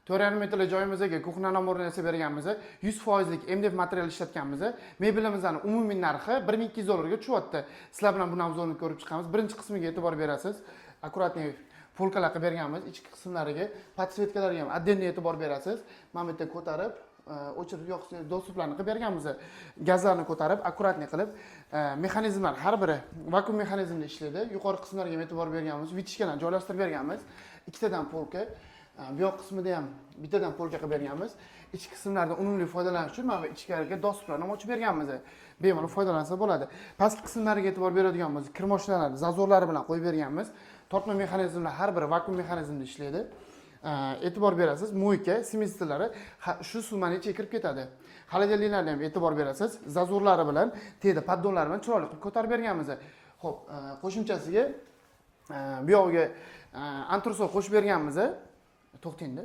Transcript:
4,5 metrli joyimizga кухня набор ni yasab berganmiz. 100 foizlik MDF material ishlatganmiz. Mebelimizni umumiy narxi 1200 dollarga tushyapti. Sizlar bilan buni обзор ini ko'rib chiqamiz. Birinchi qismiga e'tibor berasiz. Аккуратный полка lar qilib berganmiz. Ichki qismlariga, подсветка larga ham отдельно e'tibor berasiz. Mana bu yerda ko'tarib, o'chirib yoqish доступ larni qilib berganmiz. Gazlarni ko'tarib, аккуратный qilib, mexanizmlar har biri vakuum mexanizmda ishlaydi. Yuqori qismlarga ham e'tibor berganmiz. Вытяжка larni joylashtirib berganmiz. Ikkitadan полка, bu yoq qismida ham bittadan полка qilib berganmiz. Ichki qismlardan unumli foydalanish uchun mana bu ichkariga доступ larni ham ochib berganmiz. Bemalol foydalansa bo'ladi. Pastki qismlariga e'tibor beradigan bo'lsak, kir mashinalarni зазор lari bilan qo'yib berganmiz. Tortma mexanizmlar har biri vakuum mexanizmda ishlaydi. E'tibor berasiz, мойка, смеситель lari shu suv mana ichiga kirib ketadi. Холодильник larga ham e'tibor berasiz, зазор lari bilan, tagida поддон lari bilan chiroyli qilib ko'tarib berganmiz. Xo'p, qo'shimchasiga bu yog'iga antresol qo'shib berganmiz. To'xtangda.